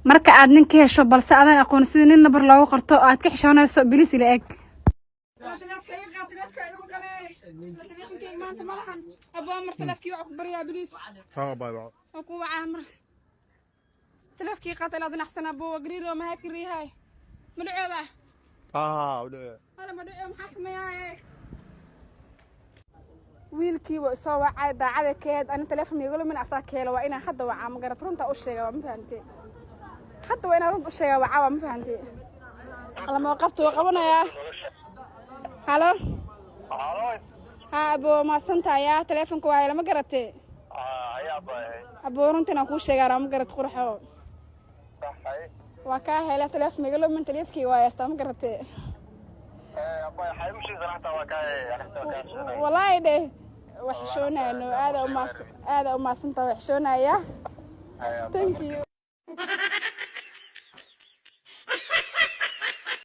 Marka aad nin ka hesho balse aadan aqoon sida nin nabar loogu qorto oo aad ka xishoonayso, please ila eg. Taleefka iga qaad, taleefka iga maqanay. Taleefankayga maanta ma lahan. Abaa, mar taleefkii waa ku baryaa, please. Waa ku wacaa mar. Taleefkii qaata ilaad naxsan, aboo gariiro ma hakiriyahay. Ma dhacooba? Hala, ma dhaco? Maxaa sameeyaa? Wiilkii waa isoo wacay, daacada keed ani taleefon igula min asaa keelo. Waa inaan hadda wacaa, ma garat? Runta u sheega waa, ma fahantee? Hadda waa inaan runta u sheega, wacaa waa, ma fahantee? Lama qabto, waa qabanayaa. Halo, ha abo, mahadsantaaya. Taleefonka waa hela, ma garatee? Abo, runta inaan kuu sheegaa, ma garat? Qurxo waa kaa hela, taleefon igala min, taleefkii waa haystaa, ma garatee? Walaahi dheh, waa xishoonayno. Aada umaas, aada umahadsantaha, waa xishoonaya. Thank you.